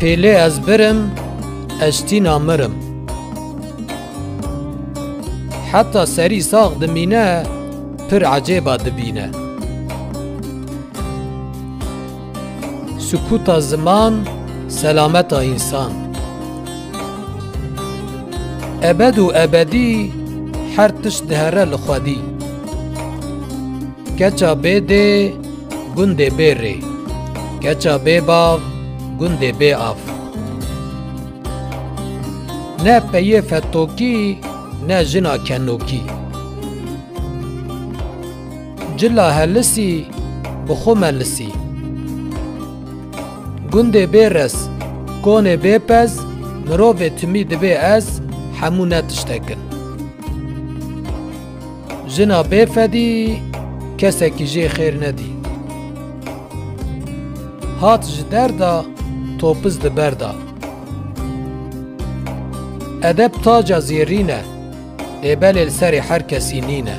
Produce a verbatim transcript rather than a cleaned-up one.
Pêlê ez birim, ez tîna mirim. Heta serî sax dimîne, pir ecêba dibîne. Sukûta ziman, selameta însan. Ebed û ebedî, her tişt dihere li xwedî. Keça bê dê, gundê bê rê. Keça bê bav, gundê bê av. Ne peyê fetokî, ne jina kenokî. Cila helisî, bi xwe melisî. Gundê bê res, konê bê pez, mirovê timî dibê ez, hemû ne tiştek in. Jina bê fedî, kesekî jê xêr nedî. Hat ji derda, topiz di berda. Edeb taca zêrîn e, lê belê li serê her kesî nîne.